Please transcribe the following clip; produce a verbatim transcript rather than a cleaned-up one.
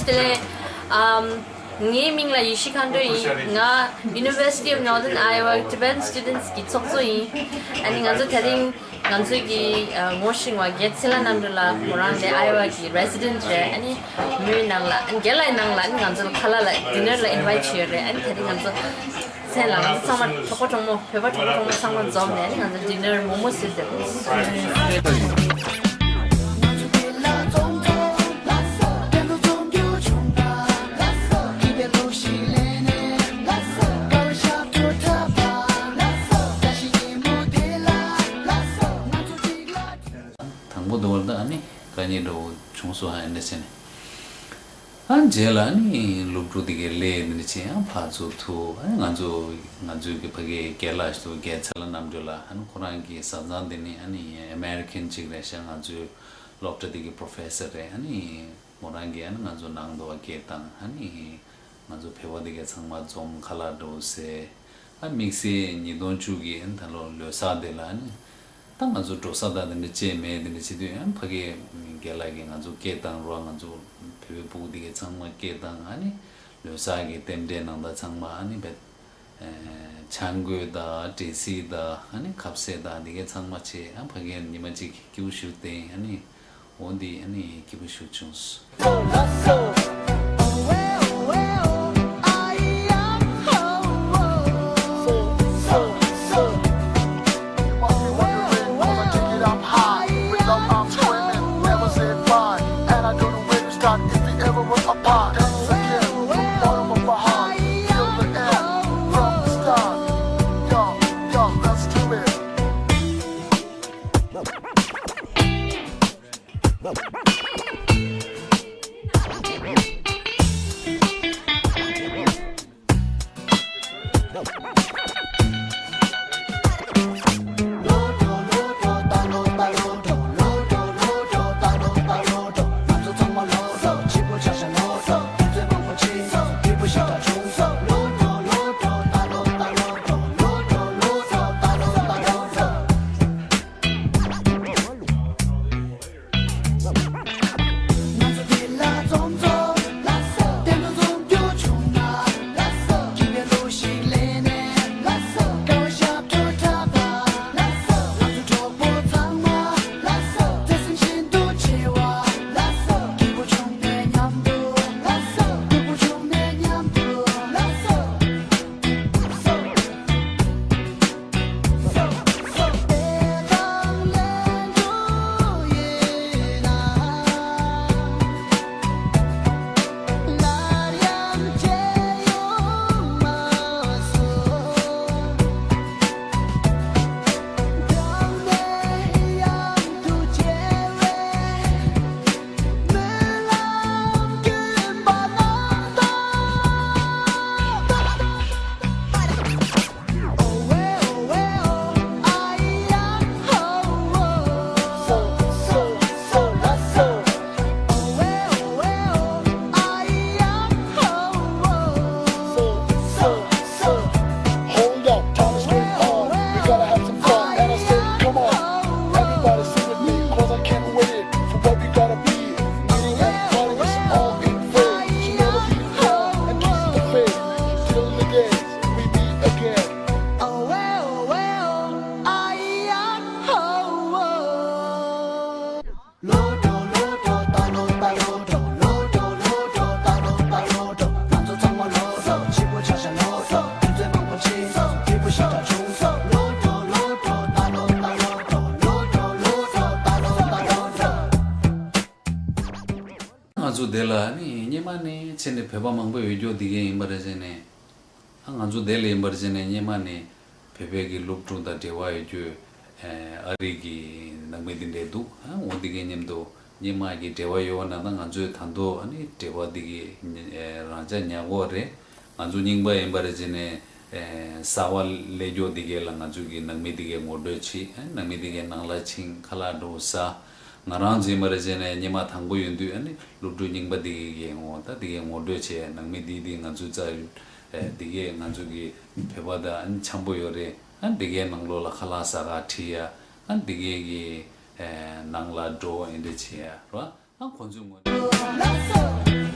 དེ་ལས་ཨམ། ངའི་མིང་ལ་ཡེ་ཤེས་མཁའ་འགྲོ་ཡིན། ང་University of Northern Iowa Tibetan Students གི་ཚོགས་གཙོ་ཡིན། ཨ་ནི་ང་ཚོ་དེ་རིང་ང་ཚོའི་གི་ཨ་ངོ་ཤེས་པ་རྒན་ཚེ་ལྷ་རྣམ་གྲོལ་ལགས། མོ་རང་དེ་Iowa གི་resident རེད། ཨ་ནི་མོའི་ནང་ལ་ཨ་ནི་རྒན་ལགས་ནང་ལ་ཨ་ནི་ང་ཚོ་ལ་ཁ་ལག་ལ་dinner ལ་invite བྱས་ཡོད་རེད། ཨ་ནི་དེ་རིང་ང་ཚོ་མཚན་ལ་ང་ཚོ་ཚང་མ་གྲོགས་པོ་གྲོགས་མོ་བོད་པ་གྲོགས་པོ་གྲོགས་མོ་ཚང་མ་འཛོམས་ནས་ང་ཚོ་dinner མོག་མོག་ཟེར་ཏེ། དང་པོ་དུ་བར་ད་ཨ་ནི་དཀའ་ངལ་འདྲ་བོ་བྱུང་སོང་ཨ་ནི་ཟེར་ནས། ཨ་རྗེས་ལ་ནི་སློབ་ཕྲུག་དེ་གའི་ལས་འདི་འདྲ་ཅིག་ཡང་ཕར་ཚུར་ཐུག་ཨ་ང་ཚོ་ང་ཚོའི་གི་ཕ་གིའི་རྒན་ལགས་ཤིག་འདུག་རྒན་ཚེ་ལྷ་རྣམ་གྲོལ་ལགས། ཨ་ནི་ཁོ་རང་གི་བཟའ་ཚང་དེ་ནི་ཨ་ནི་American ཅིག་རེད་ཤག་ང་ཚོའི་སློབ་གྲྭ་དེ་གི་professor རེད། ཨ་ནི་མོ་རང་གིས་ཨ་ནི་ང་ཚོ་ནང་དུ་བ་སྐད་བཏང་ཨ་ནི་ང་ཚོ་བོད་པ་དེ་གའི་ཚང་མ་འཛོམས་ཁ་ལག་འགྲོ་ཟེར། ཨ་དམིགས་བསལ་ཉིས་སྟོང་བཅུ་གི་ཨ་ནི་ད་ལོ་ལོ་གསར་དེ་ལ་ཨ་ནི། ད་ང་ཚོ་འགྲོ་ས་དང་དེ་འདྲ་ཅིག་མེད། དེ་འདྲ་བྱེད་དུས་ཡང་ཕ་གིའི་རྒན་ལགས་ཀྱིས་ང་ཚོ་སྐད་བཏང་རོགས། ང་ཚོ་བོད་པའི་ཕྲུ་གུ་དེ་གའི་ཚང་མ་སྐད་བཏང་ཨ་ནི་ལོ་གསར་གྱི་རྟེན་འབྲེལ་གནང་སྟངས་ཚང་མ་ཨ་ནི་བེད་ཆང་གོས་དང་འབྲས་སིལ་དང་ཨ་ནི་ཁ་ཟས་དང་དེ་གའི་ཚང་མ་བྱས། ཨ་ཕ་གིར་ཉི་མ་གཅིག་སྐྱིད་པོ་ཞིག་བསྟན་ཨ་ནི། འོ་འདི་ཨ་ནི་སྐྱིད་པོ་ཞིག་བྱུང་། Hold up, time to scream on. We gotta have some fun. And I say, come on. Everybody sing with me, 'cause I can't wait for what we gotta be. Meeting and party is all in vain. She never be calm and kiss the face. Till the day we meet again. ང་ཚོ་དེ་ལ་ནི་སྔོན་མ་ནས་ཕྱིན་ནས་བོད་པ་མང་པོ་ཡོད་རྒྱུ་དེ་གས་ཡིན་པ་རེད་ཟེར་ནས། ཨ་ང་ཚོ་དེ་ལ་ཡིན་པར་བྱས་ནས་སྔོན་མ་ནས་བོད་པའི་གི་སློབ་ཕྲུག་དང་འབྲེལ་བ་ཡོད་རྒྱུ་ཨ་རི་གི་ནང་མི་དེ་འདྲས་འདུག་ཨ་འོ་དེ་གས་མཉམ་དུ་སྔོན་མ་གི་འབྲེལ་བ་ཡོད་པ་ན་ད་ང་ཚོས་ད་དུང་ཨ་ནི་འབྲེལ་བ་དེ་གས་རང་ཅག་ཉར་དགོས་རེད། ང་ཚོ་རྙིང་པ་ཡིན་པར་བྱས་ནས་གསར་པ་སླེབས་རྒྱུ་དེ་གས་ལ་ང་ཚོ་གི་ནང་མི་དེ་གས་ངོ་སྤྲོད་བྱེད། ཨ་ནང་མི་དེ་གས་ནང་ལ་ཕྱིན་ཁ་ལག་འགྲོ་ཟ། ང་རང་ཚོ་ཡིན་པར་བྱས་ནས་སྔོན་མ་དང་པོ་ཡོང་དུས་ཨ་ནི་སློབ་ཕྲུག་རྙིང་པ་དེ་གས་ངོ་ད་དེ་གས་ངོ་སྤྲོད་བྱས། ནང་མི་དེ་དེ་ང་ཚོའི་རྩ་ཡོད། ཨེ་དེ་གས་ང་ཚོ་གི་བོད་པ་དང་ཨ་ནི་འཆམ་པོ་ཡོད་རེད། ཨ་ནི་དེ་གས་ནང་ལོགས་ལ་ཁ་ལག་ཟ་ག་ཁྲིད་ཡ། ཨ་ནི་དེ་གས་གི་ཨེ་ནང་ལ་འགྲོ་ཨེ་འདྲ་བྱེད་ཡ་རོ། ཨ་ཁོང་ཚོའི་ངོས་ནས།